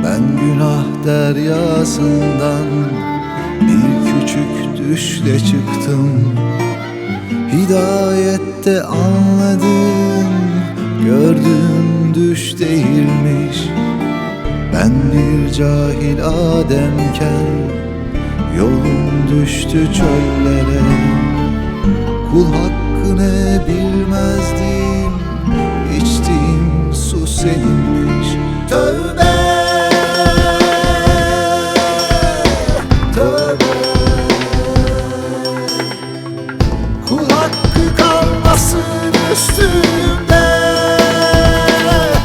Ben günah deryasından bir küçük düşle çıktım. Hidayette anladım, gördüğüm düş değilmiş. Ben bir cahil Ademken yolum düştü çöllere. Kul hakkını bilmezdim, içtiğim su seninmiş. Tövbe, tövbe. Kul hakkı kalmasın üstümde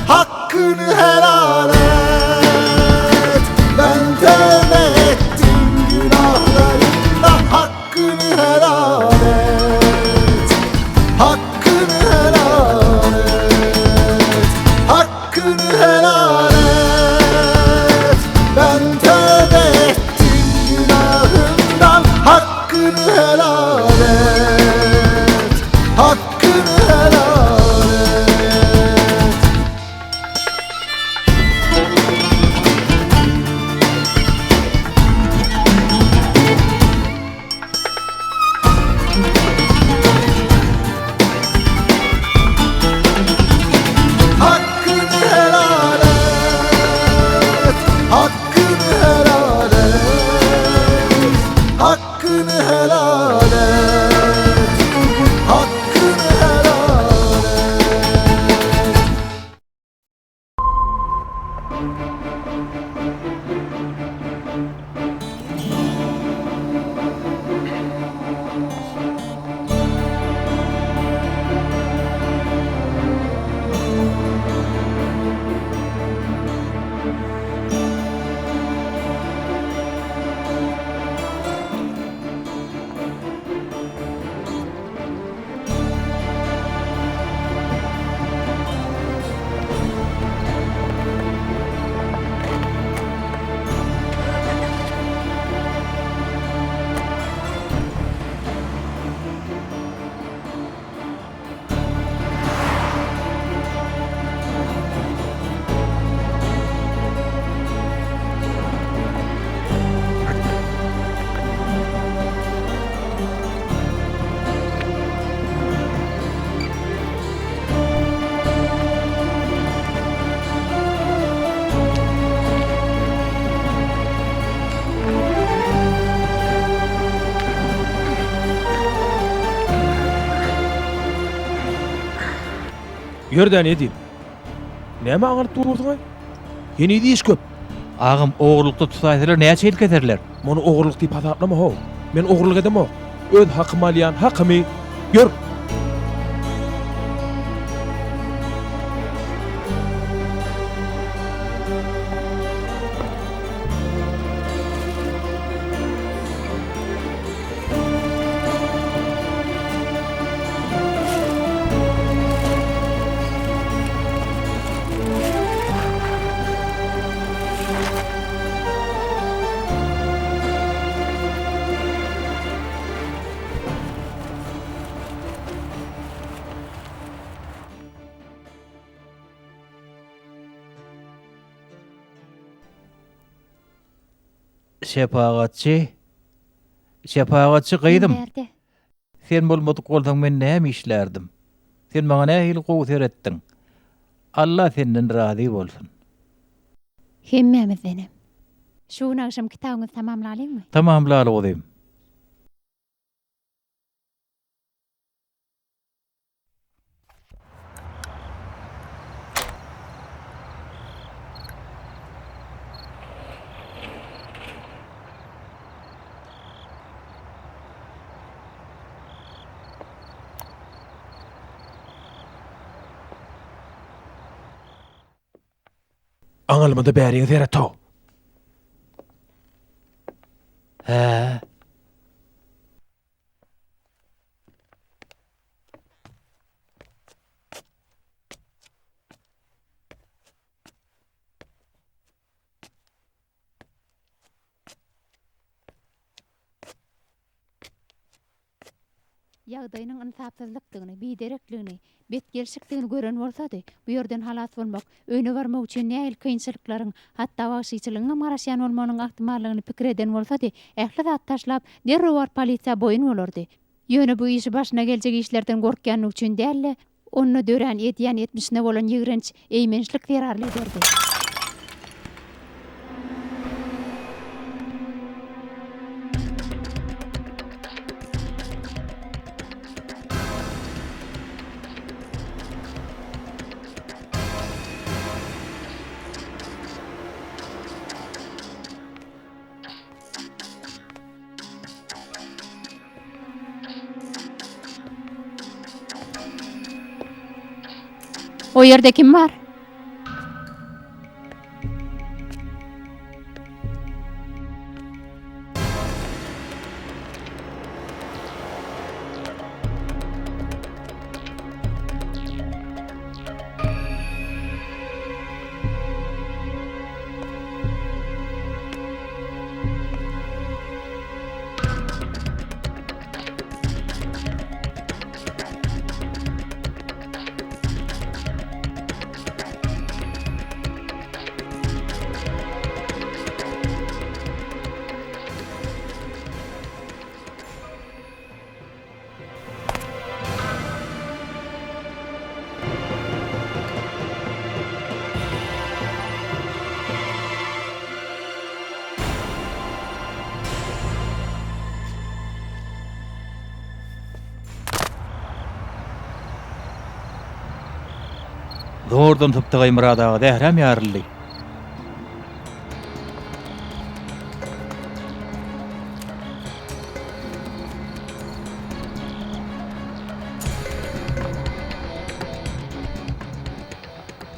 Hakkını helal et Ben tövbe ettim günahlarımdan Hakkını helal et Hakkını helal et Hakkını helal et Ben tövbe ettim günahımdan Hakkını helal et Hakkını helal et Hakkını helal et Hakkını helal et Hakkını helal et Hakkını helal et Ýör-dä Nedim. Näme aňalyp dursuň-aý? Heniz iş köp. Agam, ogurlykda tutaýsalar näçe ýyl keserler? Muny ogurlyk diýip hasaplama how. Men ogurlyk edemok. Öz hakymy alýan, hakymy. Ýör! Şepagatçy, şepagatçy gyzym. Bärde. Sen bolmadyk bolsaň men näme işlärdim? Sen maňa nähili gowy seretdiň. Alla senden razy bolsun. Hemmämizdenem. Şu gün agşam kitabyňyzy tamamlalyňmy? Tamamlaly guzym. Aňalmada bäriňe seret-ow. Hä? Ýagdaýynyň ynsapsyzlykdygyny, biderekligini, betgelşikdigini gören bolsady, bu ýerden halas bolmak, öýüne barmak üçin nähili kynçylyklaryň, hatda wagşyçylygyňam garaşýan bolmagynyň ähtimallygyny pikir eden bolsady, ähli zat taşlap, derrew baryp polisiýa boýun bolardy. Ýöne bu işi başyna geljek işlerden gorkýanlygy üçin däl-de, onda dörän edýän etmişine bolan ýigrenç, eýmençlik zerarly ederdi. O ýerde kim bar? Zordan sypdygaý Myrat aga, zähräm ýaryldy.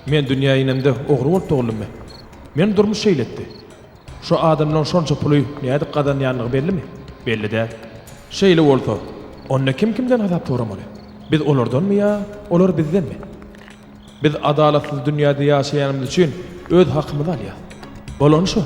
Men dünýä inemde ogry bolup doguldymmy? Meni durmuş şeýle etdi. Şo adamlaň şonça puly nädip gazanýanlygy bellimi? Belli däl. Şeýle bolsa, onda kim kimden hasap soramaly? Biz olardanmy ýa olar bizdenmi? Biz adalatsyz dünýäde ýaşaýanymyz üçin öz hakymyzy alýas. Bolany şo.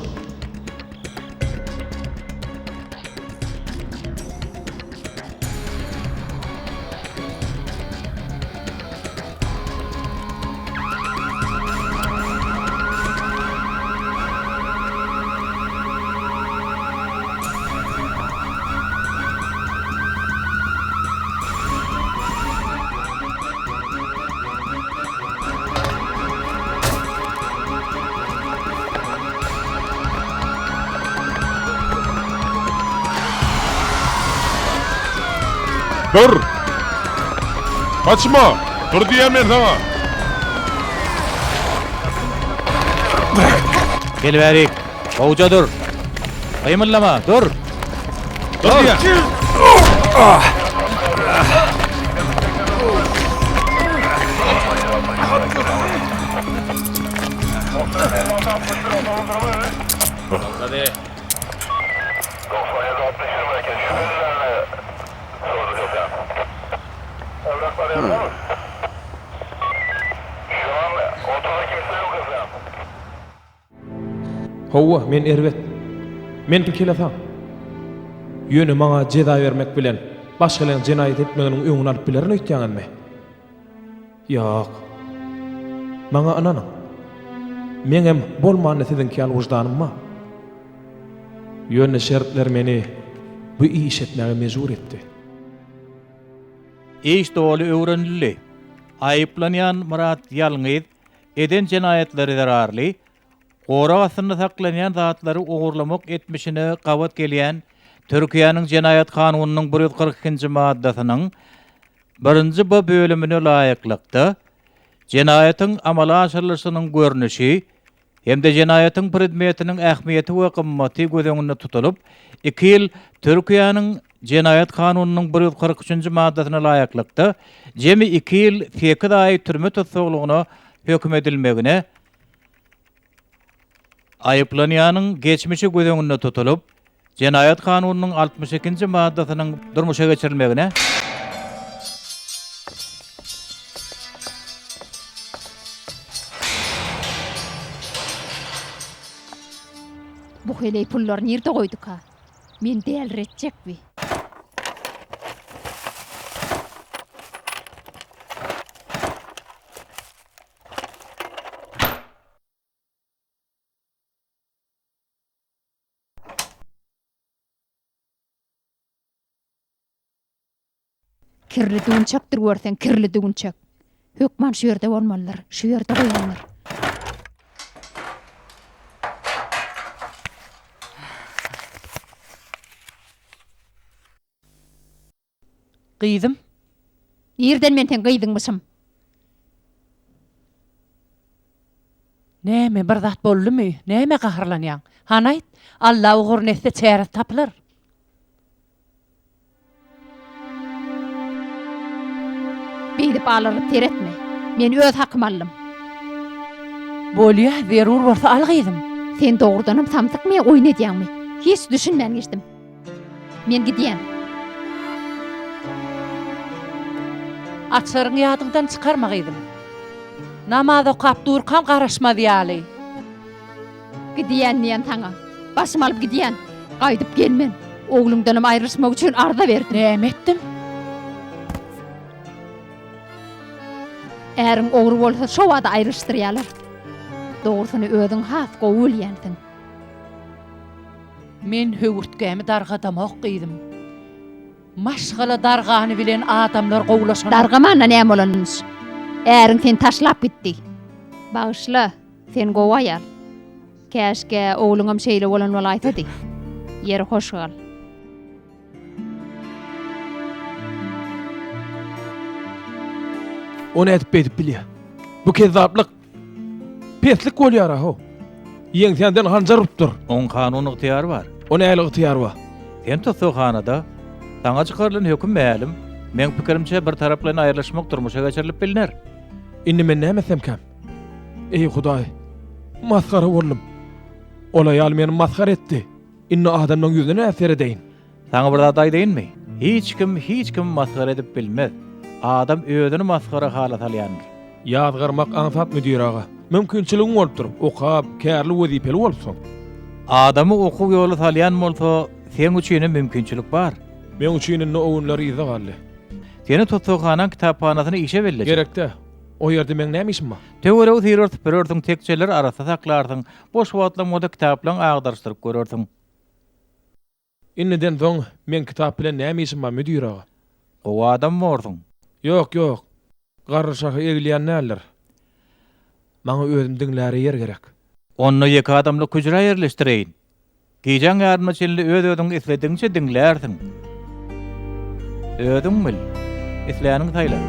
Dur! Gaçma! Dur diýýän men saňa! Gel bärik. Gowja dur. Gymyldama, dur. Dur diýýän. Hawa, men erbet. Men kelesaň. Ýöne maňa jeza bermek bilen başgalaryň jenaýat etmeginiň öňüni alyp bilerin öýtýäňizmi? Ýok. Maňa ynanyň. Meňem bolmanda siziňki ýaly wyždanym bar. Ýöne şertler meni bu işi etmäge mejbur etdi. Iş doly öwrenildi. Aýyplanýan Myrat Ýalňyz eden jenaýatlary zerarly gorag astynda saklanýan zatlary ogurlamak etmişine gabat gelýän Türkiýäniň Jenaýat kanunynyň 142-nji maddasynyň birinji B bölümine laýyklykda jenaýatyň amala aşyrylyşynyň görnüşi hem-de jenaýatyň predmetiniň ähmiýeti we gymmaty göz öňünde tutulyp, iki ýyl Türkiýäniň Jenaýat kanunynyň 143-nji maddasyna laýyklykda, jemi iki ýyl sekiz aý türme tussaglygyna höküm edilmegine, aýyplanýanyň geçmişi göz öňünde tutulyp, Jenaýat kanunynyň 62-nji maddasynyň durmuşa geçirilmegine, Bu heleý pullary nirde goýduka? Meni däliretjek bi. Kirli düwünçekdir görseň, kirli düwünçek. Hökman şu ýerde bolmalydyr, şu ýerde goýandyr. Gyzym. Nirden men seň gyzyňmyşym? Näme, bir zat boldumy? Nämä gaharlanýaň? Hany aýt, Alla uguryny etse çäresi tapylar. Beýdip alaryp seretme. Men öz hakymy aldym. Bolýa, zerur bolsa al gyzym. Sen dogrudanam samsykmy ýa oýun edýäňmi? Hiç düşünmän geçdim. Men gidýän. Açaryňy ýadyňdan çykarma gyzym. Namaz okap durkam garaşmaz ýaly. Gidýän diýen saňa. Başymy alyp gidýän. Gaýdyp gelmen. Ogluňdanam aýrylyşmak üçin arza berdim. Näme etdim? Äriň ogry bolsa şo bada aýrylyşdyrýarlar. Dogrusyny özüň has gowy bilýänsiň. Men höwürtgämi dargadamok gyzym. Maşgala dargany bilen adamlar gowulaşanok. Dargamanda näme bolanmyş? Äriň seni taşlap gitdi. Bagyşla, sen gowy aýal. Käşgä ogluňam şeýle bolan bolaýsady. Ýeri hoş gal. O nädip beýdip bilýär? Bu kezzaplyk. Peslik bolýar-a how. Ýeňsäňden hanjar urupdyr. Oň kanuny ygtyýary bar. O nähili ygtyýar bar? Sen tussaghanada. Saňa çykarylan höküm mälim. Meň pikirimçe, bir taraplaýyn aýrylyşmak durmuşa geçirilip bilner. Indi men näme etsemkäm? Eý, Hudaý! Masgara boldum. Ol aýal meni masgara etdi. Indi adamlaryň ýüzüne nädip seredeýin? Saňa bir zat aýdaýynmy? Hiç kim hiç kimi masgara edip bilmez. Adam özüni masgara hala salýandyr. Ýazgarmak aňsat müdir aga. Mümkinçiligiň bolupdyr, okap, kärli wezipeli bolupsyň. Adamy okuw ýola salýan bolsa, seň üçinem mümkinçilik bar. Meň üçin indi o günler yzda galdy. Seni tussaghanaň kitaphanasyna işe bellejek. Gerek-dä. O ýerde meň näme işim bar? Töweregi syryr süpürersiň, tekjeleri arassa saklarsyň, boş wagtlaň bolsa kitaplaň agdaryşdyryp görersiň. Indiden soň meň kitap bilen näme işim bar, müdir aga? Gowy adam borsuň. Ýok, ýok. Garry şahy egilýän däldir. Maňa özüm diňläre ýer gerek. Onda ýeke adamlyk hüjrä ýerleşdireýin. Gijäň ýaryna çenli öz-özüňi isledigiňçe diňlärsiň. Özüň bil. Isläniňi saýla.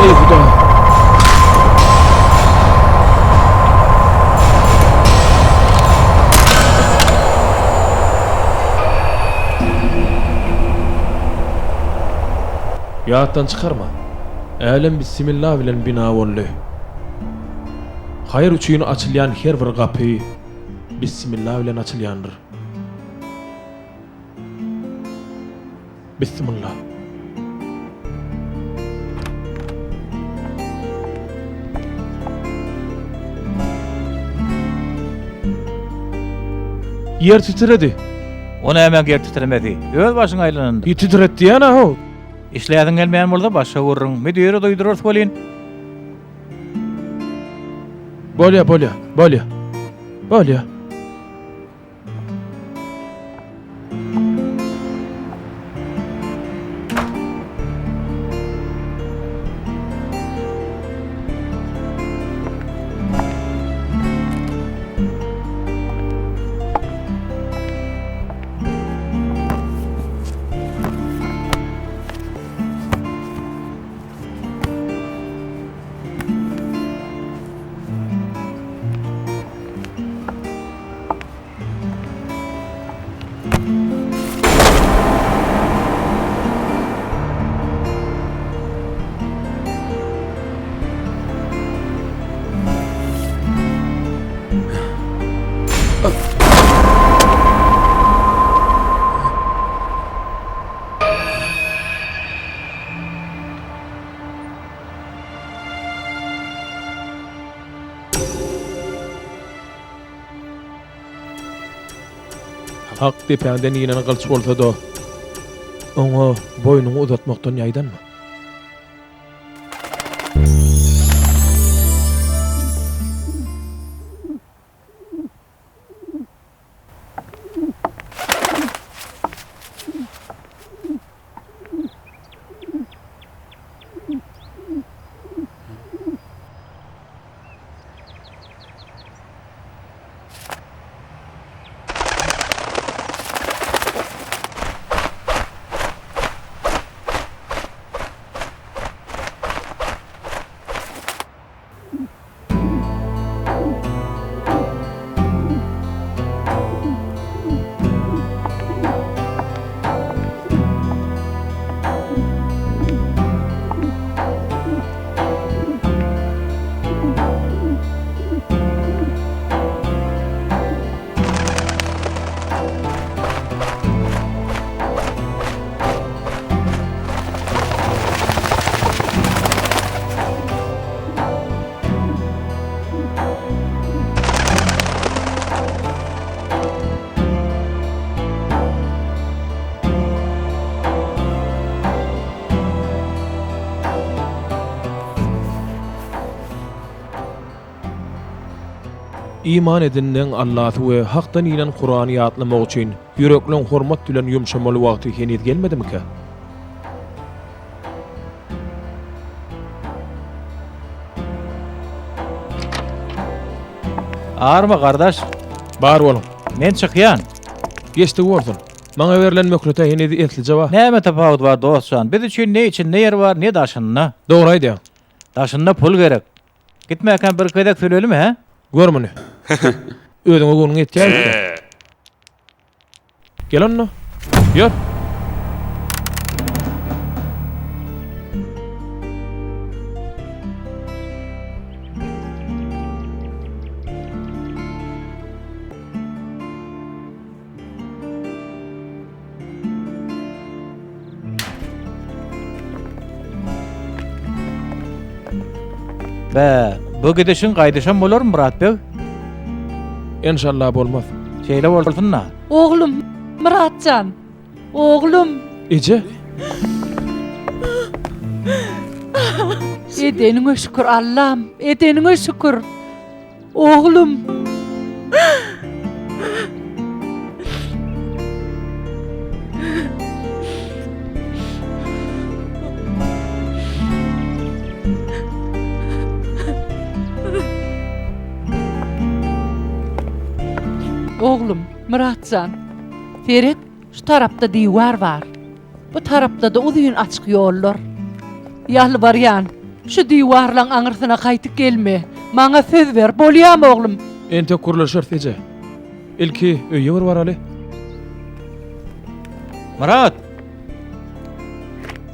Eý Hudaý! Ýatdan çykarma, älem bissimilla bilen bina boldy. Haýyr üçin açylýan her bir gapy bissimilla bilen açylýandyr. Bissimilla. Ýer titredi. O nämäň ýer titremesi? Öz başyň aýlanandyr. Ýer titretdiýän-ä how. Bolýa, bolýa, bolýa. Bolýa. Hak depäňden inen gylyç bolsa-da, oňa boýnuňy uzatmakdan ýaýdanma. Iman edinleň Allasy we Hakdan inen Kurany ýatlamak üçin ýürekleň hormat bilen ýumşamaly wagty heniz gelmedimikä? Arma gardaş. Bar boluň. Men çykýan. Geçdigi bolsun. Maňa berlen möhlete heniz eslije bar. Näme tapawudy bar dost jan. Biz üçin ne içinde ýer bar, ne daşynda. Dogry aýdýaň. Daşynda pul gerek. Gitmäkäm bir gezek sülelimi, hä? Gör muny. Özüňe göwnüň ýetýärmikä? Gel onda. Ýör. Bä, bu gidişiň gaýdyşam bolarmy, Myrat beg? Enşalla bolmaz. Şeýle bolsun-da. Oglum, Myrat jan! Oglum! Eje! Edeniňe şükür, Allam, edeniňe şükür! Oglum! Oglum, Myrat jan, seret, şu tarapda diwar bar. Bu tarapda-da uzyn açyk ýollar. Ýalbarýan, şu diwarlaň aňyrsyna gaýtyp gelme. Maňa söz ber, bolýamy, oglum? Entek gürleşeris, eje. Ilki öýe bir baraly. Myrat!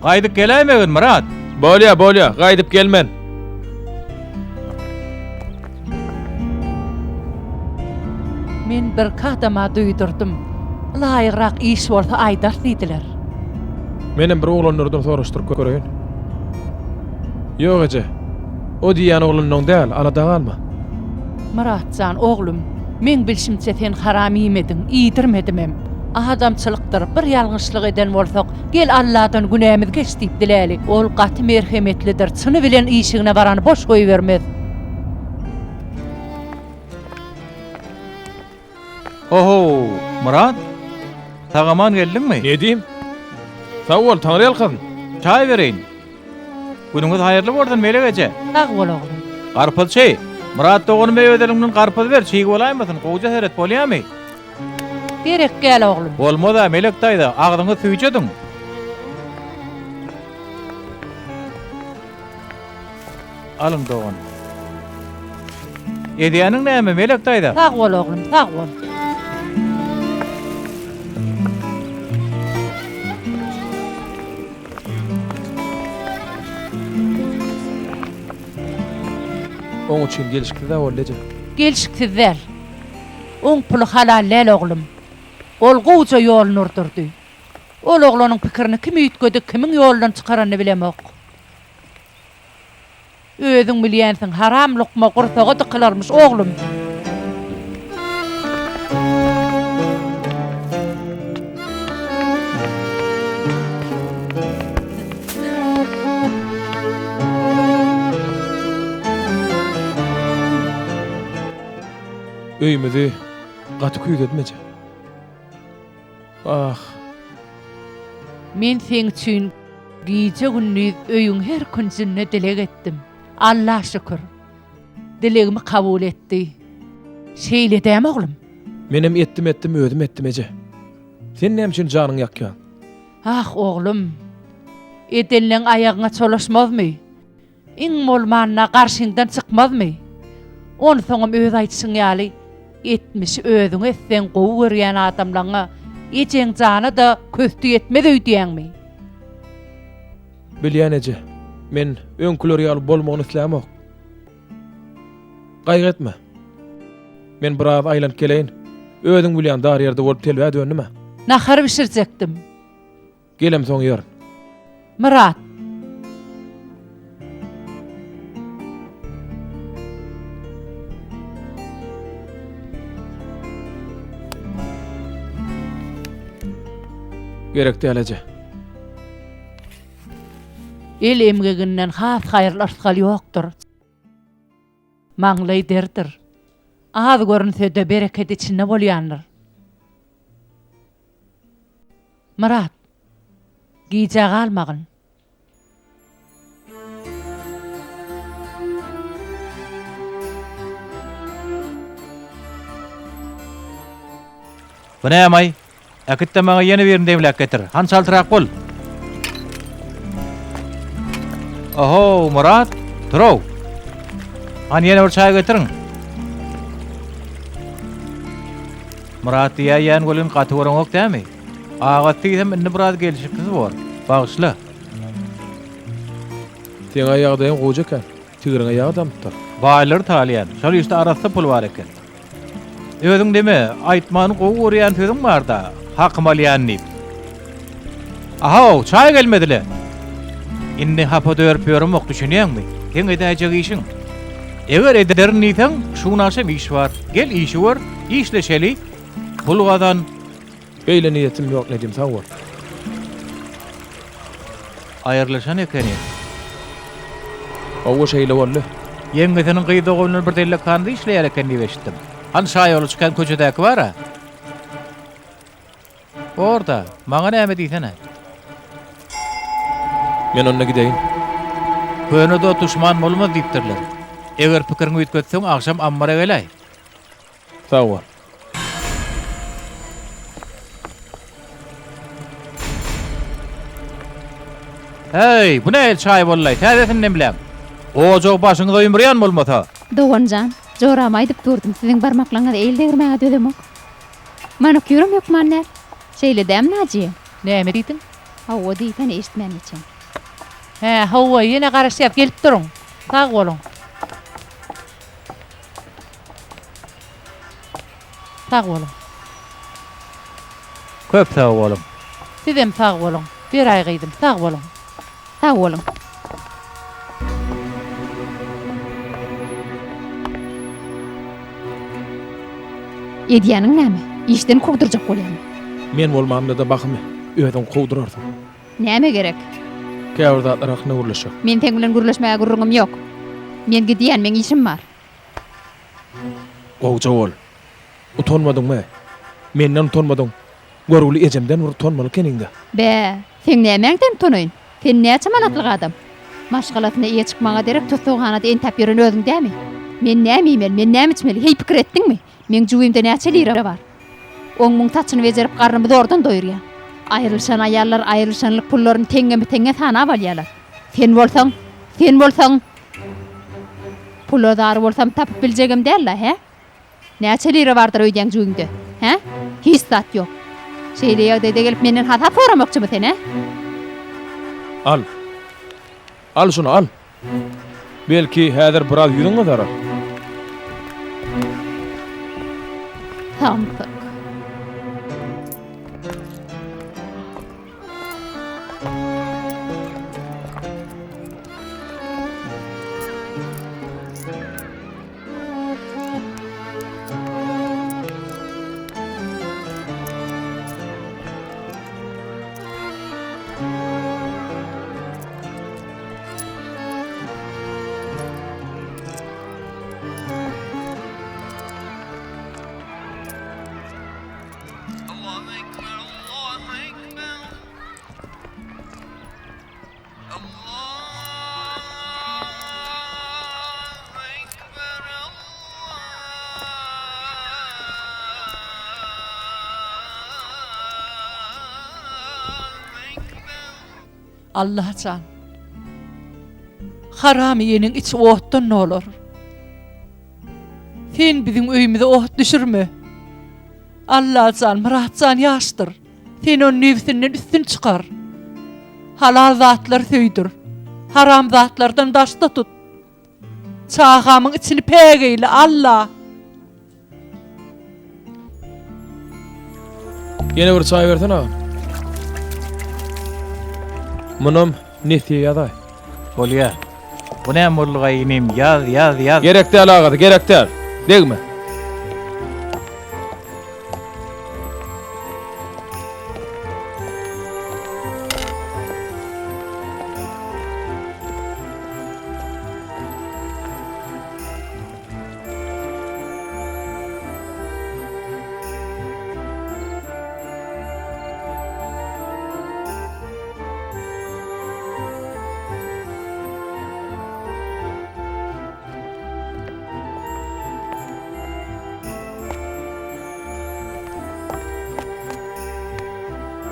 Gaýdyp geläýmegin, Myrat! Bolýa, bolýa, gaýdyp gelmen. Men birki adama duýdurdym. Laýygrak iş bolsa aýdar diýdiler. Menem bir oglanlardan soraşdyryp göreýin. Ýok eje. O diýýän oglanlaň däl, alada galma. Myrat jan, oglum, meň bilşimçe sen haram iýmediň, iýdirmedimem. Adamçylykdyr, bir ýalňyşlyk eden bolsak, gel Alladan günämizi geç diýip diläli. Ol gaty merhemetlidir, çyny bilen işigine barany boş goýbermez. Ho-ho, Myrat! Sag-aman geldiňmi? Nedim? Sag bol, Taňryýalkasyn. Çaý bereýin. Günüňiz haýyrly bolsun, Melek eje. Sag bol, oglum. Garpyzçy, Myrat doganyma öz eliňden garpyz ber, çig bolaýmasyn, gowja seret, bolýamy? Gerek däl, oglum. Bolmaz-a, Melek daýza, agzyňy süýjediň. Alyň dogan. Edýäniň näme, Melek daýza? Sag bol, oglum, sag bol. Oň üçin gelşiksiz-ä boldy, eje. Gelşiksiz däl. Oň puly halal däl, oglum. Ol gowuja ýoluny urdurdy. Ol oglanyň pikirini kim üýtgedip, kimiň ýoldan çykaranyny bilemok. Özüň bilýänsiň, haram lukma gursaga dykylarmyş, oglum. Öýümizi gaty küýsedim eje. Ah! Men seň üçin gije-gündiz öýüň her künjünde dileg etdim. Alla şükür, dilegimi kabul etdi. Şeýle dämi, oglum? Menem etdim-etdim, özüm etdim, eje. Sen näme üçin janyňy ýakýaň? Ah, oglum! Edenleň aýagyňa çolaşmazmy? Iň bolmanda garşyňdan çykmazmy? Onsoňam öz aýdyşyň ýaly, etmişi özüňe etseň gowy görýän adamlaňa, ejeň jana-da kösti ýetmez öýdýäňmi? Bilýän eje, men öňküler ýaly bolmagyny islämok. Gaýgy etme. Men biraz aýlanyp geleýin. Özüň bilýän dar ýerde bolup telbä döndüm-ä. Nahar bişirjekdim. Gelemsoň ýerin. Myrat. Gerek däl eje. El emgeginden has haýyrly yrsgal ýokdur. Maňlaý derdir. Az görünse-de bereket içinde bolýandyr. Myrat, gijä galmagyn. Bu näme-aý? Äkit-de maňa ýene birini demläp getir. Hany çaltrak bol. Oho, Myrat, tur-ow. Hany ýene bir çaý getiriň. Myrat diýäýýän welin gaty göreňok dämi? Agasy diýsem indi biraz gelşiksiz bor. Bagyşla. Seň-ä ýagdaýyň gowja eken. Tigiriňe ýag damypdyr. Baýlary talýan. Şol işde arassa pul bar eken. Özüň neme, aýtmany gowy görýän sözüň bar-da, hakymy alýan diýip. Ahow, çaý gelmedi-le. Indi hapa dörüp ýöremok, düşünýäňmi? Seň edäýjek işiň. Eger ederin diýseň, şu gün agşam iş bar. Gel işi gör, işleşeli, pul gazan. Beýle niýetim ýok Nedim sag bol. Aýrylyşan ekeni. Hawa şeýle boldy. Ýeňňesiniň gyz dogany bilen bir dellekhanada işleýär eken diýip eşitdim. Hany şaýola çykan köçedäki bar-a. Bor-da, maňa näme diýsene. Men onda gideýin. Köne dost duşman bolmaz diýipdirler. Eger pikiriňi üýtgetseň, agşam ammara geläý. Sag bol. Heý, bu nähili çaý boldy-laý, täzesini demläň. Ojagy başyňyza ýumurýan bolmasa. Dogan jan, jorama aýdyp durdum, siziň barmaklaryňyza el degirmäge dözemok. Manikýuram hökman däl. Şeýle dämi, Najiýe? Näme diýdiň? Hawa diýsene, eşitmän geçen. Hä, hawa, ýene garaşýas, gelip duruň. Sag boluň. Sag boluň. Köp sag boluň. Sizem sag boluň. Beraý gyzym, sag boluň. Sag boluň. Edýäniň näme? Işden kowdurjak bolýaňmy? Men bolmamda-da bahym özüň kowdurarsyň. Näme gerek? Käbir zatlar hakynda gürleşjek. Men seň bilen gürleşmäge gürrüňim ýok. Men gidýän, meň işim bar. Gowja bol. Utanmadyňmy? Menden utanmadyň. Görgüli ejemden bir utanmaly ekeniň-dä. Bä, seň nämäňden utanaýyn? Sen näçe manatlyk adam? Maşgalasyna eýe çykmaga derek tussaghanada entäp ýören özüň dämi? Men näme iýmeli, men näme içmeli, heý pikir etdiňmi? Meň jübimde näçe lira bar? Oň-muň saçyny bejerip garnymy zordan doýurýan. Aýrylyşan aýallar aýrylyşanlyk pullaryny teňňeme-teňňe sanap alýarlar. Sen bolsaň, sen bolsaň, pula zar bolsam tapyp biljegem däl-la, hä? Näçe lira bardyr öýdýäň jübiňde? Hä? Hiç zat ýok. Şeýle ýagdaýda gelip menden hasap soramakçymy sen, hä? Al. Al şuny, al. Belki, häzir biraz ýüzüň gyzarar. Samsyk. Allajan! Haram iýeniň içi otdan dolar. Sen biziň öýümize ot düşürme. Allajan, Myratjan ýaşdyr. Sen ony nebsinden üstün çykar. Halal zatlary söýdür. Haram zatlardan daşda tut. Çagamyň içini päk eýle, Alla! Ýene bir çaý bersene agam. Munam nesýe ýazaý. Bolýa. Bu näme boldugaý inim, ýaz, ýaz, ýaz. Gerek däl agasy, gerek däl. Degme.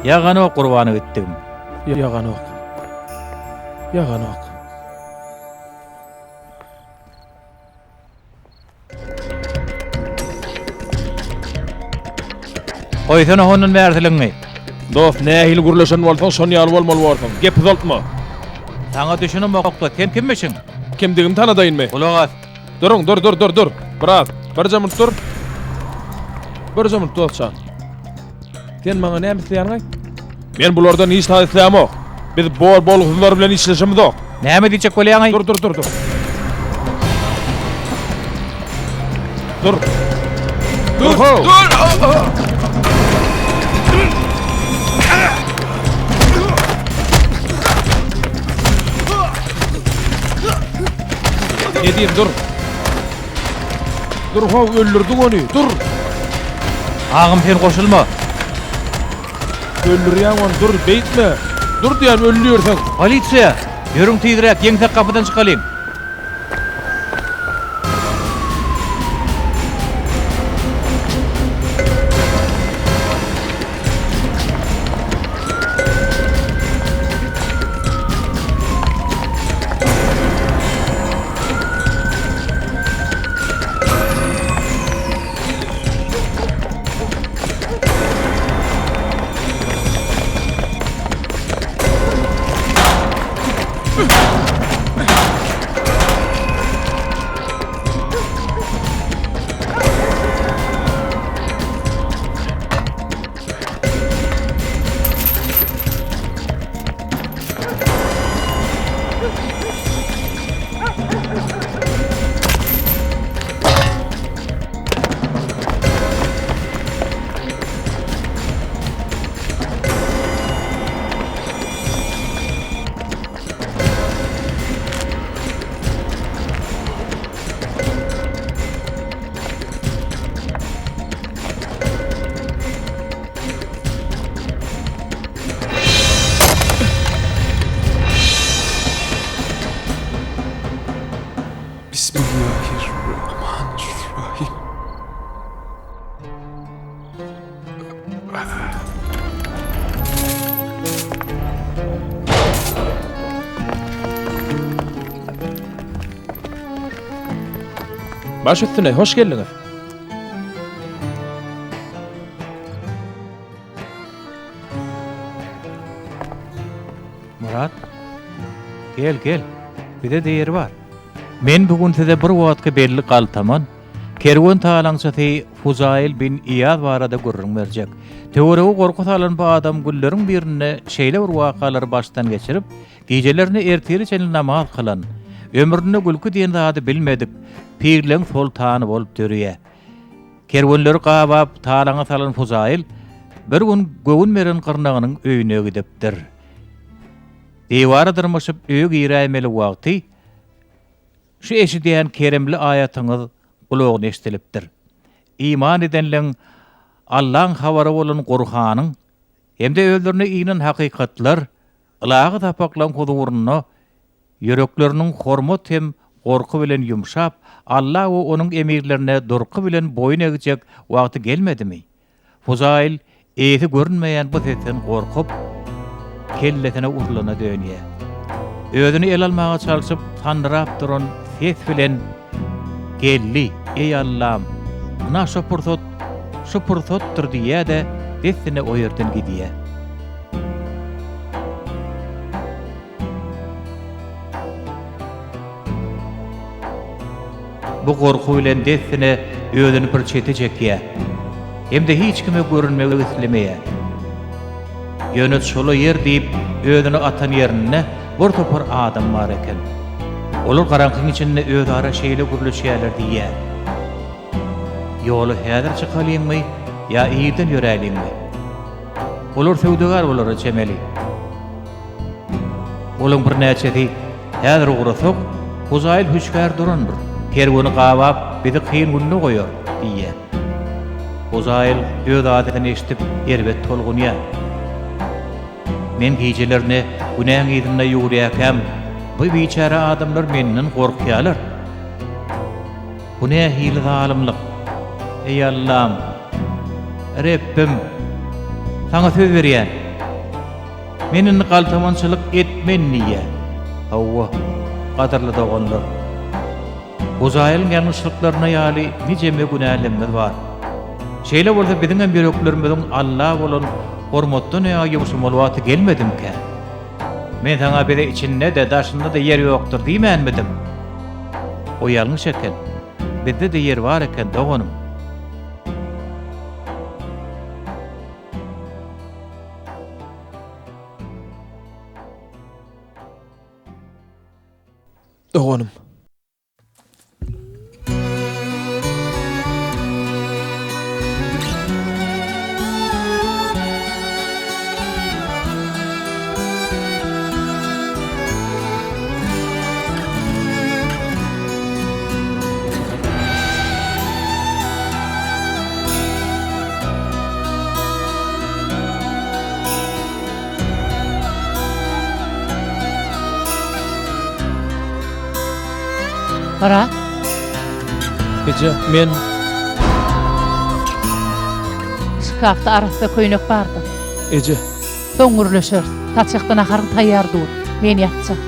Ýaganok gurbana gitdigim. Ýaganok. Ýaganok. Goýsana hondan bärsiligiňi. Dost, nähili gürleşen bolsaň, şon ýaly bolmaly borsuň. Gep uzaltma. Saňa düşünemok-da, sen kimmişiň? Kimdigimi tanadaýynmy? Gulak as. Duruň, dur, dur, dur, dur. Biraz, birje minut dur. Birje minut, dost jan. Sen maňa näme isleýäniňi aýt. Men bulardan hiç zat islämok. Biz bol-bolgusyzlar bilen işleşemizok. Näme diýjek bolýaňaý? Dur, dur, dur, dur. Dur. Dur, dur. Ne diýeyim, dur. Dur how öldürdiň ony dur. Agam sen goşulma. Öldürýäň ony dur beýtme. Dur diýýän öldürseň. Polisiýa! Ýörüň tizräk ýeňsek gapydan çykalyň. Baş üstüne, hoş geldiňiz. Myrat, gel, gel, bize-de ýer bar. Men bu gün size bir wagtky belli galtaman, kerwen talaňçysy Fuzaýyl bin Iýaz barada gürrüň berjek. Töweregi gorky salan bu adam günleriň birinde şeýle bir wakalary başdan geçirip, gijelerine ertire çenli namaz kylan, ömründe gülki diýen zady bilmedik, pirleň soltany bolup dörýär. Kerwenleri gabap, talaňa salan Fuzaýyl bir gün göwün beren gyrnagynyň öýüne gidipdir. Diwara dyrmaşyp öýe giräýmeli wagty şu eşidýän keremli aýatyňyz gulagyna eşidilipdir. Iman edenleň Allaň habary bolan Gurhanyň hem-de özlerine inen hakykatlar, ylahy sapaklaň huzurynda Ýürekleriniň hormat hem gorky bilen ýumşap, Alla we Onuň emirlerine durky bilen boýun egjek wagty gelmedimi? Fuzaýyl eýesi görünmeýän bu sesden gorkup, kellesine urlana dönýär. Özüni ele almaga çalşyp, sandyrap duran ses bilen, Geldi, eý Allam! Ynha şo pursat, şu pursatdyr diýýär-de, dessine o ýerden gidýär. Bu gorky bilen dessine özüni bir çete çekýär. Hem-de hiç kime görünmegi islemeýär. Ýöne çola ýer diýip özüni atan ýerinde bir topar adam bar eken. Olar garaňkyň içinde özara şeýle gürleşýärler diýýär. Ýola häzir çykalyňmy ýa irden ýöräýliňmi? Olar söwdagär bolara çemeli. Olaň birnäçesi, Häzir ugrasak, Huzaýyl hüşgär durandyr, kerweni gabap, bizi kyn günde goýar diýýär. Huzaýyl öz adyny eşidip, erbet tolgunýar. Men gijelerine günäň yzynda ýüwürýärkäm, bu biçäre adamlar menden gorkýarlar. Bu nähili zalymlyk? Eý Allam! Rebbim! Saňa söz berýän! Men indi galtamançylyk etmen diýýär. Hawa, gadyrly doganlar! Huzaýylyň ýalňyşlyklaryna ýaly nijeme günälerimiz bar. Şeýle bolsa biziňem ýüreklerimiziň Alla bolan hormatdan ýaňa ýumşamaly wagty gelmedimikä? Men saňa bize içinde-de, daşynda-da ýer ýokdur diýmänmidim? O ýalňyş eken. Bizde-de ýer bar eken, doganym. Doganym. Myrat. Eje, men. Şkafda arassa köýnek bardyr. Eje. Soň gürleşeris. Saçakda naharyň taýýar dur. Men ýatjak.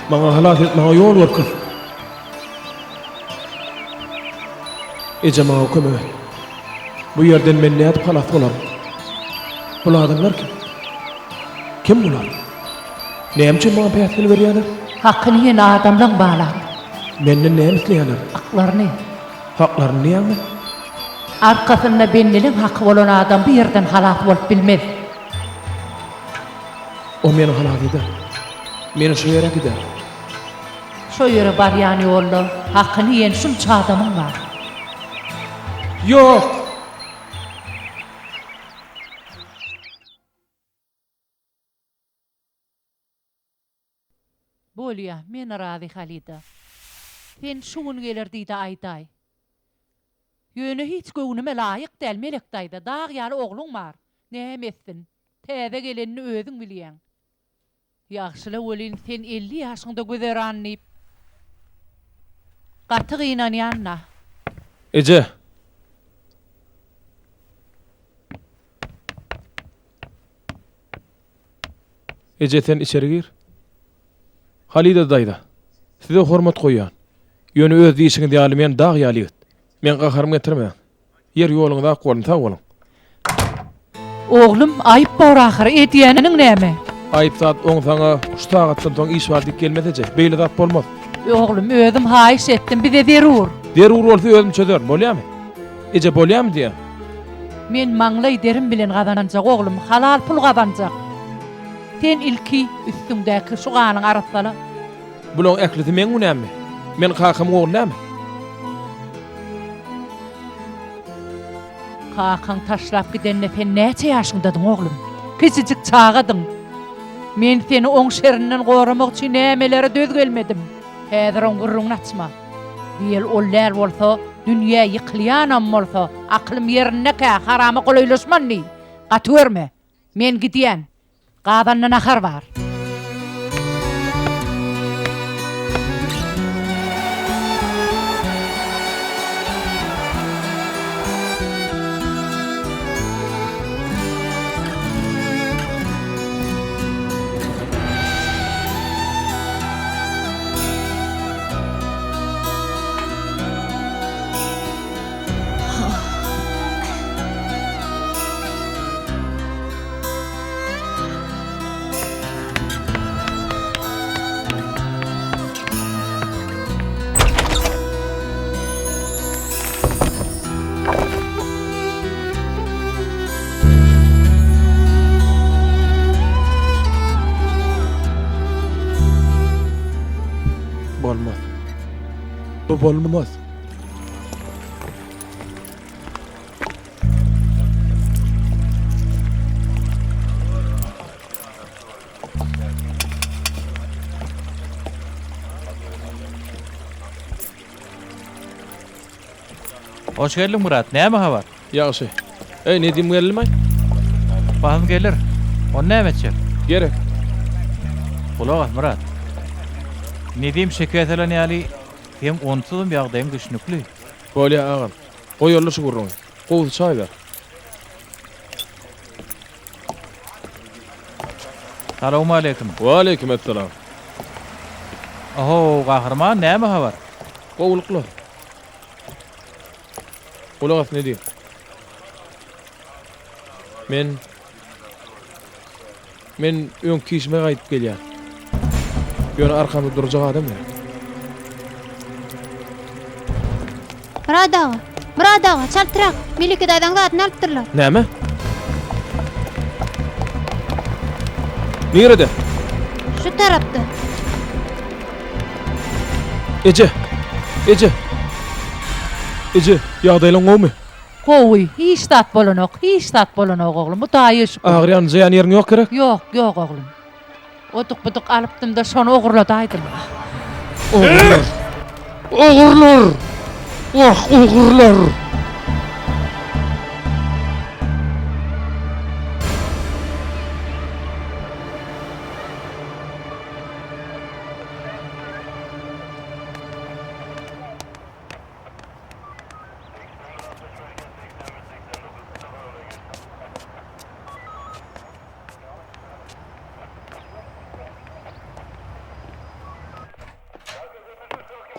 Maňa halas et, maňa ýol görkez. Eje maňa kömek et. Bu ýerden men nädip halas bolaryn? Bul adamlar kim? Kim bular? Näme üçin maňa päsgel berýärler? Hakyny iýen adamlaň balam. Menden näme isleýärler? Haklaryny. Haklaryny diýýäňmi? Arkasynda bendeliň haky bolan adam bu ýerden halas bolup bilmez. O meni halas eder. Meni şo ýere äkider. Şo ýere barýan ýolda hakyny iýen şunça adamyň bar. Ýok! Bolýa, men razy Halida. Sen şu gün geler diýdi aýdaý. Ýöne hiç göwnüme laýyk däl Melek daýza, dag ýaly ogluň bar. Näme etsin? Täze gelenini özüň bilýäň. Ýagşyla welin sen 50 ýaşyňda güzeran diýip gaty gynanýan-da. Eje! Eje sen içeri gir. Halyda daýza, size hormat goýýan. Ýöne öz diýşiňiz ýaly men dag ýaly ýigit. Meň gaharymy getirmäň. Ýer ýoluňyz ak bolsun, sag boluň. Oglum, aýyp bor ahyry, edýäniň näme? Aýyp zat oň saňa şu sagatdan soň iş bar diýip gelmez eje. Beýle zat bolmaz. Oglum, özüm haýyş etdim, bize zerur. Zerur bolsa özüm çözerin, bolýamy? Eje bolýamy diýýän. Men maňlaý derim bilen gazanjak oglum, halal pul gazanjak. Sen ilki üstüňdäki şu ganyňy arassala. Bulaň ählisi meň günämmi? Men kakamyň ogly dälmi? Kakaň taşlap gidende sen näçe ýaşyňdadyň oglum? Kiçijik çagadyň. Men seni oň şerinden goramak üçin nämelere döz gelmedim. Häzir oň gürrüňini açma. Diýeli ol däl bolsa, dünýä ýykylýanam bolsa, akylym ýerindekä harama golaýlaşman diý. Gaty görme. Men gidýän. Gazanda nahar bar. Bolmaz. Bu bolmaz. Hoş geldiň Myrat, näme habar? Ýagşy. Eý, Nedim geldimi? Bahym geler. Ony näme etjek? Gerek. Gulak as, Myrat. Nedim şeker salan ýaly, seň onsuzam ýagdaýyň düşnükli. Bolýa, agam. Goýaly şu gürrüňi. Gowusy çaý ber. Salowmaleýkim. Waleýkim essalam. Ohow, Gahryman, näme habar? Gowulyklar. Gulak as Nedim. Men Men öňki işime gaýdyp gelýän. Ýöne arkamda durjak adam gerek. Myrat aga! Myrat aga, çaltrak! Melike daýzaň zadyny alypdyrlar. Näme? Nirede? Şu tarapda. Eje! Eje! Eje, ýagdaýlaň gowumy? Gowy, hiç zat bolanok, hiç zat bolanok oglum, Hudaýa şükür. Agyrýan, yjaýan ýeriň ýok gerek? Ýok, ýok oglum. Oduk-buduk alypdym-da, şony ogurladaýdym. Ogurlar! Ogurlar! Wah, ogurlar!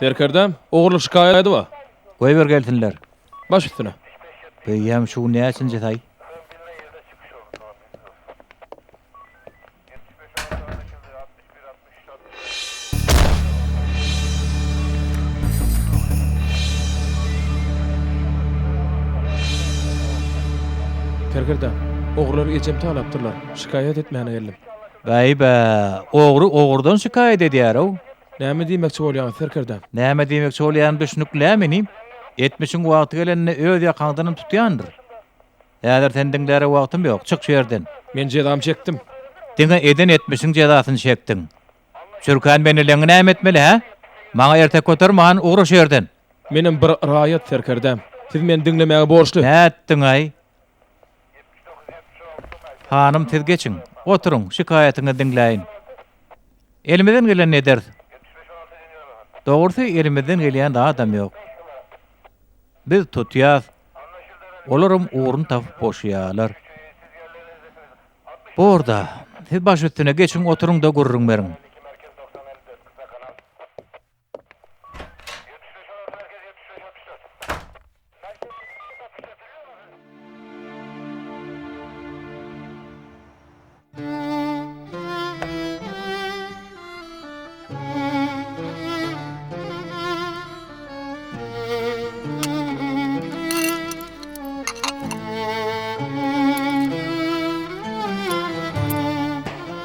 Serkerdäm, ogurlyk şikaýady bar. Goýber gelsinler. Baş üstüne. Beýýäm şu gün näçinjisi-aý? Serkerdäm, ogrular ejemi talapdyrlar. Şikaýat etmäne geldim. Bäý-bä, ogry ogrudan şikaýat edýär-ow. Näme diýmekçi bolýaňyz, serkerdäm? Näme diýmekçi bolýanym düşnükli-ä inim. Etmişiň wagty gelende öz ýakaňdanam tutýandyr. Häzir seni diňläre wagtym ýok, çyk şu ýerden. Men jezamy çekdim. Diňe eden etmişiň jezasyny çekdiň. Çürkän beneleňňi näme etmeli, hä? Maňa ertek göterman, ugra şu ýerden. Menem bir raýat, serkerdäm. Siz meni diňlemäge borçly. Nätdiň-aý? Hanym, siz geçiň. Oturyň, şikaýatyňyzy diňläýin. Elimizden gelenini ederis. Dogrusy, elimizden gelýän zadam ýok. Biz tutýas, olaram ugruny tapyp boşaýarlar. Bor-da, siz baş üstüne geçiň, oturyň-da gürrüň beriň.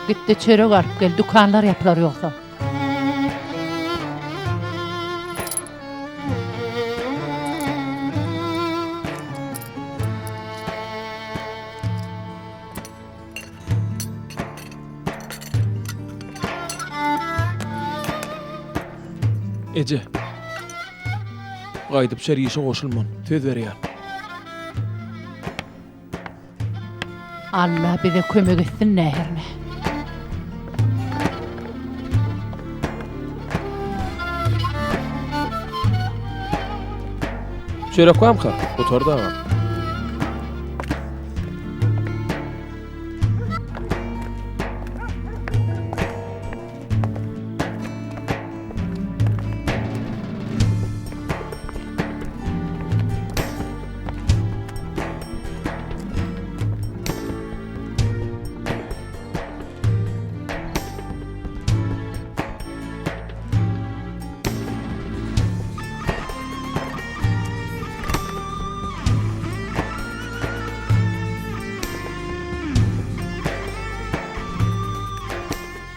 Git-de çörek alyp gel, dükanlar ýapylar ýogsa. Eje. Gaýdyp şer işe goşulman, söz berýän. Alla bize kömek etsin näherne. Çörek barmyka? Gutardy agam.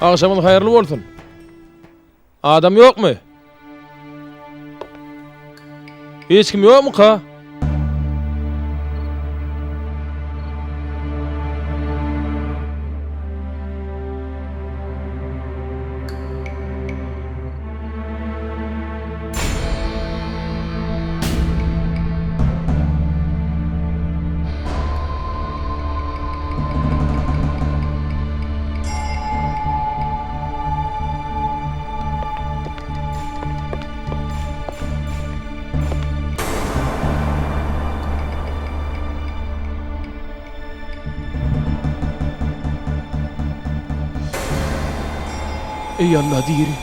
Agşamyň haýyrly bolsun. Adam ýokmy? Hiç kim ýokmyka? Eý Alla diri.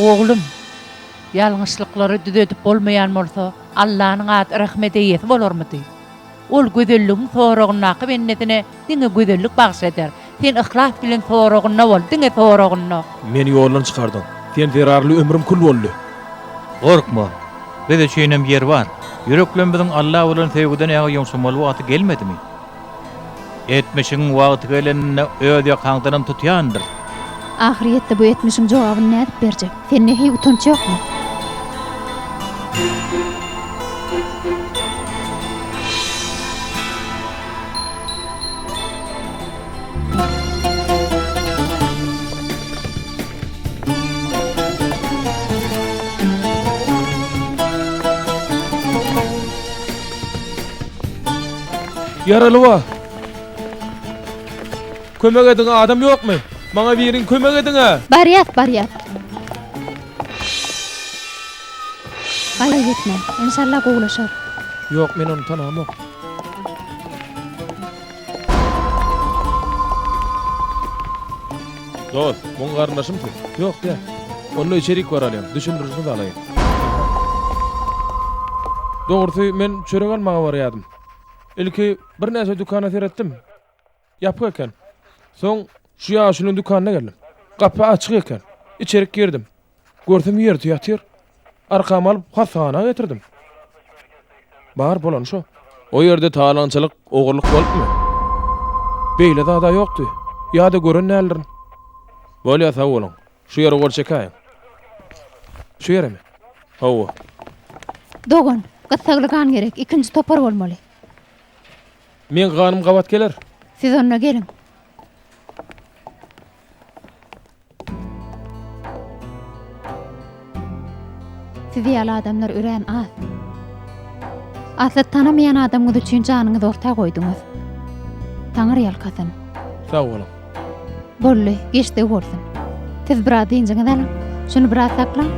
Oglum, ýalňyşlyklary düzedip bolmaýan bolsa, Allanyň ady rehmet eýesi bolarmydy? Ol gözelligiň soragyndaky bendesine diňe gözellik bagyş eder. Sen yhlas bilen soragynda bol, diňe soragynda. Meni ýoldan çykardyň. Sen zerarly ömrüm kül boldy. Gorkma. Biz üçinem ýer bar. Ýüreklerimiziň Alla bolan söýgüden ýaňa ýumşamaly wagty gelmedimi? Etmişiň wagty gelende öz ýakaňdanam tutýandyr. Ahyrýetde bu etmişiň jogabyny nädip berjek? Sende heý utanç ýokmy? Ýaraly bar. Kömek ediň adam ýokmy? Maňa biriň kömek ediň-ä! Barýas, barýas. Gaýgy etme, enşalla gowulaşar. Ýok, men ony tanamok. Dost, muň garyndaşymsy? Ýok, däl. Onda içerik baralyň, düşündirişiňizi alaýyn. Dogrusy, men çörek almaga barýardym. Ilki birnäçe dükana seretdim. Ýapyk eken. Soň şu ýaşulyň dükanyna geldim. Gapy açyk eken. Içerik girdim. Görsem ýerde ýatyr. Arkama alyp hassahana getirdim. Bar bolany şo. O ýerde talaňçylyk, ogurlyk bolupmy? Beýle zad-a ýokdy. Ýa-da gören däldirin. Bolýa sag boluň. Şu ýere gol çekäýiň. Şu ýeremi? Hawa. Dogan, gyssagly gan gerek. Ikinji topar bolmaly. Meň ganym gabat geler. Siz onda geliň. Siz ýaly adamlar örän az. Asly tanamaýan adamyňyz üçin janyňyzy orta goýduňyz. Taňry ýalkasyn. Sag boluň. Boldy, geçdigi bolsun. Siz biraz dynjyňyzy alyň. Şuny biraz saklaň.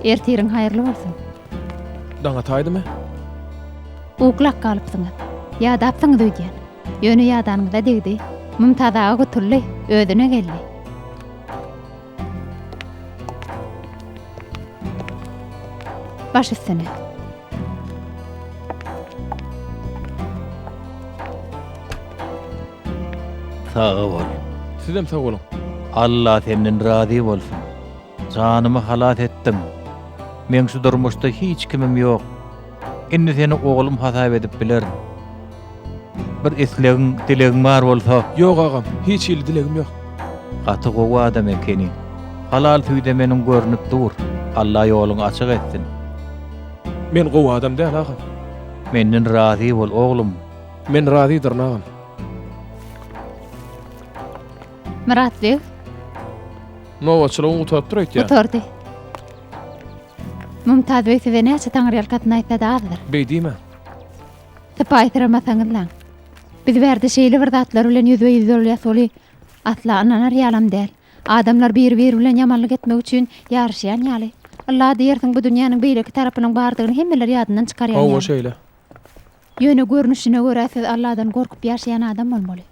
Ertiriň haýyrly bolsun. Daň ataýdymy? Uklap galypsyňyz. Ýadapsyňyz öýdýän. Ýöne ýadanyňyza degdi. Mümtaz aga gutuldy, özüne geldi. Baş üstüne. Sag bol. Sizem sag boluň. Alla senden razy bolsun. Janymy halas etdiň. Meň şu durmuşda hiç kimim ýok. Indi seni oglum hasap edip bilerin. Bir islegiň, dilegiň bar bolsa. Ýok agam, hiç hili dilegim ýok. Gaty gowy adam ekeniň. Halal süýdemeniň görnüp dur. Alla ýoluňy açyk etsin. Men gowy adam däl agam. Menden razy bol oglum. Men razydyryn agam. Myrat beg. Nobatçylygyň gutarypdyr öýtýän. Gutardy. Mumtaz beg size näçe taňryýalkasyn aýtsa-da azdyr. Beý diýmäň. Sypaýsyramasaňyzlaň. Biz bärde şeýle bir zatlar bilen ýüzbe-ýüz bolýas weli, asla ynanar ýalam däl. Adamlar biri-biri bilen ýamanlyk etmek üçin ýaryşýan ýaly. Ylla diýersiň bu dünýäniň beýleki tarapynyň bardygyny hemmeler ýadyndan çykarýan Hawa ýaly. şeýle. Ýöne görnüşine görä siz Alladan gorkup ýaşaýan adam bolmaly.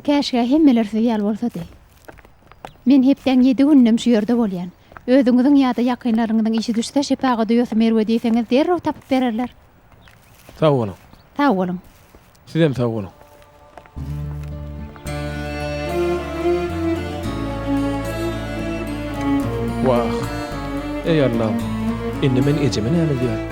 Käşgä hemmeler siz ýaly bolsady. Men hepdäň ýedi gününem şu ýerde bolýan. Özüňiziň ýa-da ýakynlaryňyzyň işi düşse şepagat uýasy Merwe diýseňiz derrew tapyp bererler. Sag boluň. Sag boluň. Sizem sag boluň. Wah. Eý Allam. Indi men ejeme näme diýerin?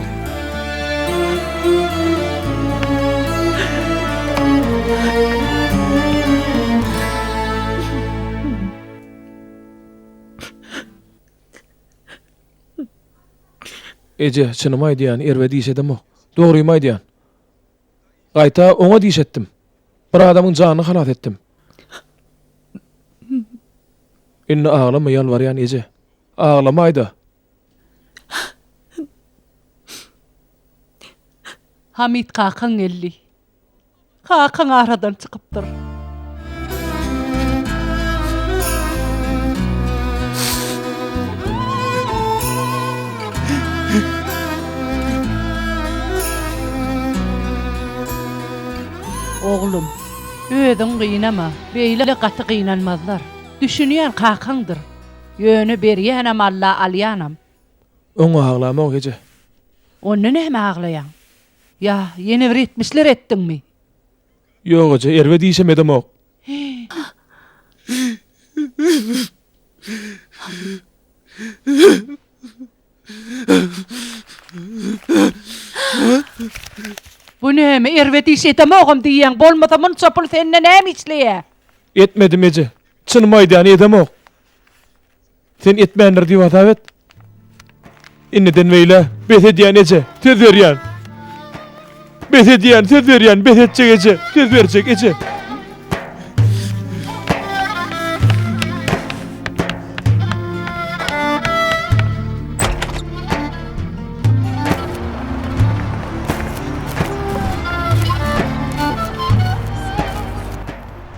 Eje, çynymy aýdýan, erbet iş edemok. Dogrymy aýdýan. Gaýta oňat iş etdim. Bir adamyň janyny halas etdim. Indi aglama, ýalbarýan eje. Aglamaý-da. Hamyt kakaň geldi. Kakaň aradan çykypdyr. Oglum, özüň gynama, beýle gaty gynanmazlar. Düşünýän kakaňdyr. Ýöne berýänem Alla, alýanam. Oňa aglamok eje. Onda näme aglaýaň? Ýa ýene bir etmişler etdiňmi? Ýok eje, erbet işem edemok. Bu näme, erbet iş edemogam diýýäň, bolmasa munça pul sende näme işleýä? Etmedim eje. Çynymy aýdýan, edemok. Sen etmändir diýip hasap et. Indiden beýle bes edýän eje, söz berýän. Bes edýän, söz berýän, bes etjek eje, söz berjek eje.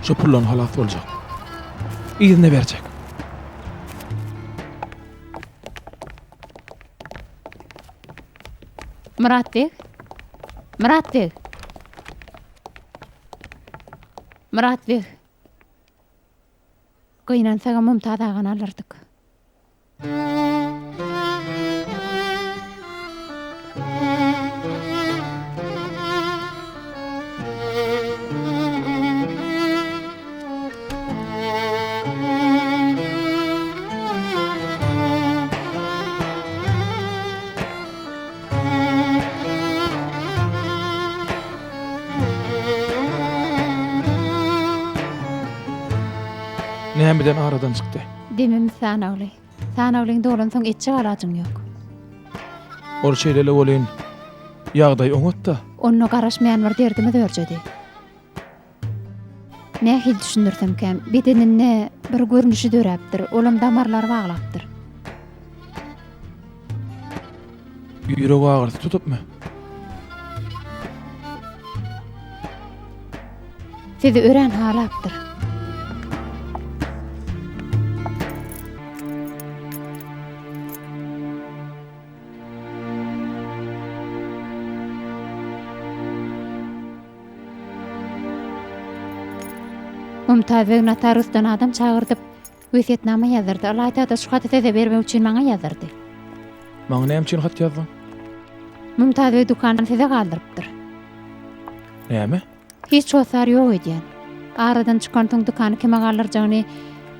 Şu puldan halas boljak. Yzyna berjek. Myrat beg. Myrat beg. Myrat beg. Gynansagam Mumtaz agany alyrdyk. Nämeden aradan çykdy? Demimiz sanawly. Sanawlyň dolansoň etjek alajyň ýok. Ol şeýle-le welin, ýagdaý oňat-da. Onda garaşmaýan bir derdimiz örjedi. Nähili düşündirsemkäm, bedeninde bir görnüşi döräpdir, olam damarlary baglapdyr. Ýürek agyrysy tutupmy? Sizi örän halapdyr. Mumtaz beg notariusdan adam çagyrdyp, wesýetnama ýazdyrdy. Ylaýta-da şu haty size bermek üçin maňa ýazdyrdy. Maňa näme üçin hat ýazdyň? Mumtaz beg dükanyny size galdyrypdyr. Näme? Hiç hossar ýok öýdýän. Aradan çykansoň dükany kime galdyrjagyny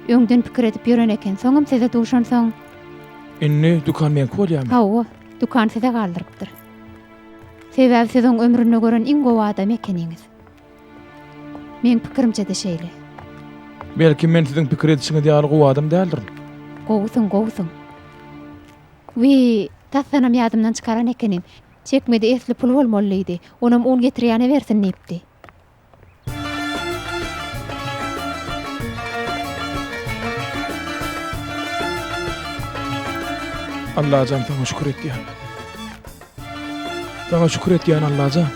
öňden pikir edip ýören eken. Soňam size duşansoň. Indi dükan meňki bolýarmy? Hawa, dükany size galdyrypdyr. Sebäbi siz oň ömründe gören iň gowy adamy ekeniňiz. Meň pikirimçe-de şeýle. Belki men siziň pikir edişiňiz ýaly gowy adam däldirin. Gowusyň, gowusyň. Wiý, tasdanam ýadymdan çykaran ekenim. Çekmede esli pul bolmaly diýdi. Onam un getirýäne bersin diýipdi. Allajan saňa şükür etýän. Saňa şükür etýän Allajan.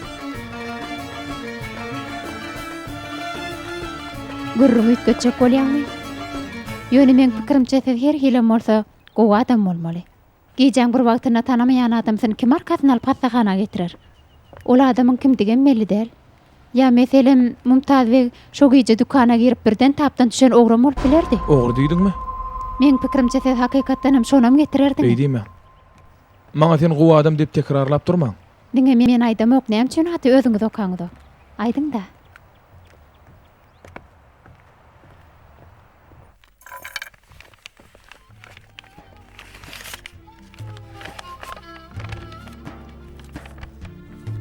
Gürrüňi üýtgetjek bolýaňmy? Ýöne meň pikirimçe siz her hilem bolsa gowy adam bolmaly. Gijäň bir wagtynda tanamaýan adamsyny kim arkasyna alyp hassahana getirer? Ol adamyň kimdigem belli däl. Ýa, meselem, Mumtaz beg şo gije dükana girip birden tapdan düşen ogram bolup bilerdi. Ogry diýdiňmi? Meň pikirimçe siz hakykatdanam şonam getirerdiňiz. Beý diýme. Maňa sen gowy adam diýip tekrarlap durmaň. Diňe men aýdamok, näme üçin haty özüňiz okaňyzok? Aýdyň-da.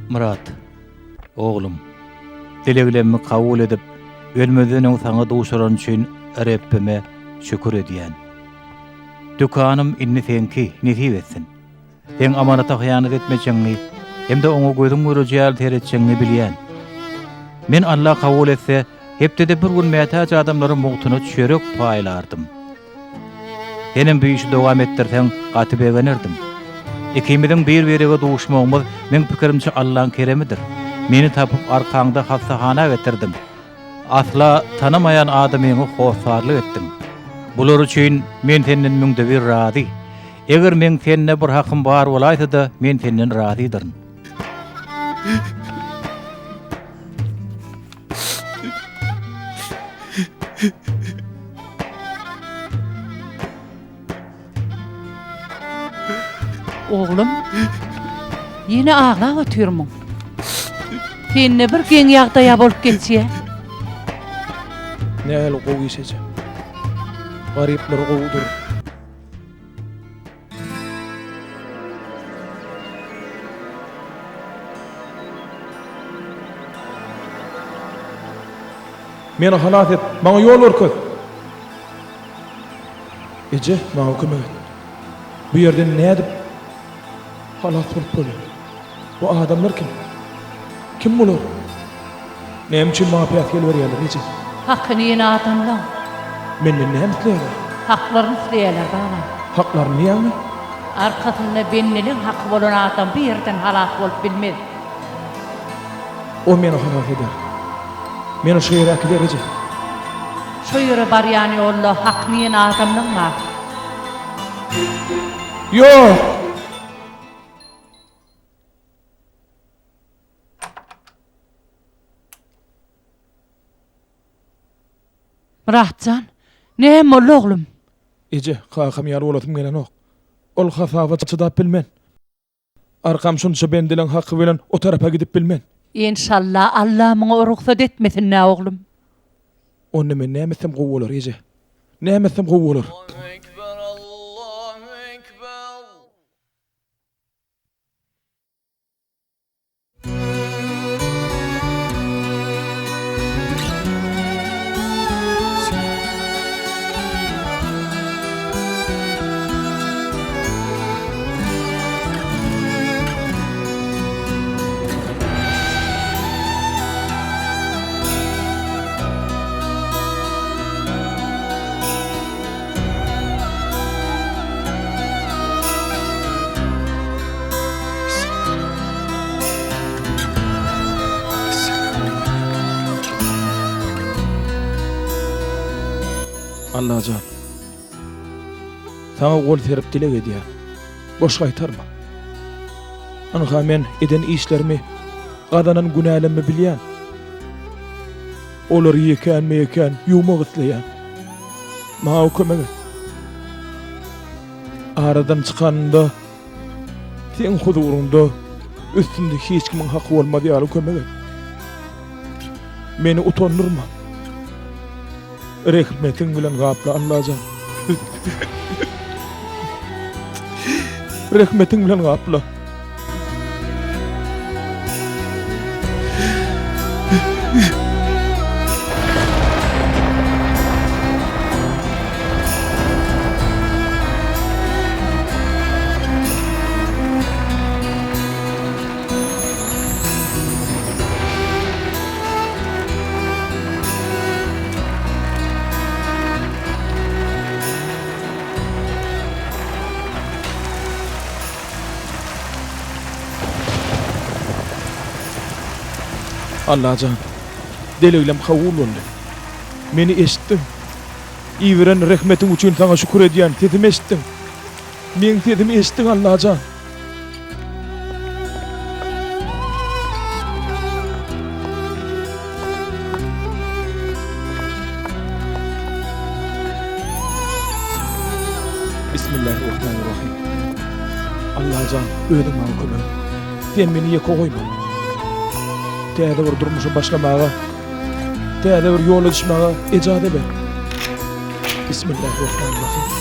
Myrat, oglum, dileglemmi kabul edip, ölmezden öň saňa duşuran üçin Rebbime şükür edýän. Dükanym indi seňki, nesip etsin. Seň amanata hyýanat etmejegiňi hem-de oňa gözüň göreji ýaly seretjegiňi bilýän. Men Alla kabul etse, hepdede bir gün mätäç adamlara mugtuna çörek paýlardym. Senem bu işi dowam etdirseň, gaty begenerdim. Ikimiziň bir-birege duşmagymyz, meň pikirimçe, Allaň keremidir. Meni tapyp, arkaňda hassahana getirdiň. Asla tanamaýan adamyňa hossarlyk etdiň. Bular üçin men senden müňde bir razy. Eger meň sende bir hakym bar bolaýsa-da, men senden razydyryn. Oglum, ýene aglap otyrmyň? Sende bir geň ýagdaýa bolup geçýä. Nähili gowy iş eje. Garyplar gowudyr. Meni halas et, maňa ýol görkez! Eje, maňa kömek et. Bu ýerden nädip halas bolup bolýar? Bu adamlar kim? Kim bular? Näme üçin maňa päsgel berýärler, eje? Hakyny iýen adamlaň. Menden näme isleýärler? Haklaryny isleýärler, balam. Haklaryny diýýäňmi? Arkasynda bendeliň haky bolan adam bu ýerden halas bolup bilmez. O meni halas eder. Meni şo ýere äkider, eje. Şo ýere barýan ýolda hakyny iýen adamlaň bar. Ýok! Myratjan, näme boldy oglum? Eje, kakam ýaly bolasym gelenok. Ol hasaba çydap bilmen. Arkam şunça bendeleň haky bilen o tarapa gidip bilmen. Enşalla Alla muňa rugsat etmesin-dä oglum. Onda men näme etsem gowy bolar, eje? Näme etsem gowy bolar? Allajan, Saňa gol serip dileg edýän. Boş gaýtarma. Ynha men eden işlerimi, gazanan günälemmi bilýän. Olary ýekänme-ýekän ýuwmak isleýän. Maňa kömek et. Aradan çykanymda Seň huzuryňda üstümde hiç kimiň haky bolmaz ýaly kömek et. Meni utandyrma. Rehmetiň bilen gapla Allajan. Rehmetiň bilen gapla. Allajan, dileglem kabul boldy. Meni eşitdiň. Iberen rehmetiň üçin saňa şükür edýän, sesimi eşitdiň. Meň sesimi eşitdiň Allajan. Bismillahirrahmanirrahim. Allajan, özüň maňa kömek et. Sen meni ýeke goýma. Täze bir durmuşa başlamaga, täze bir ýola düşmäge ejaza ber. Bismillahirrahmanirrahim.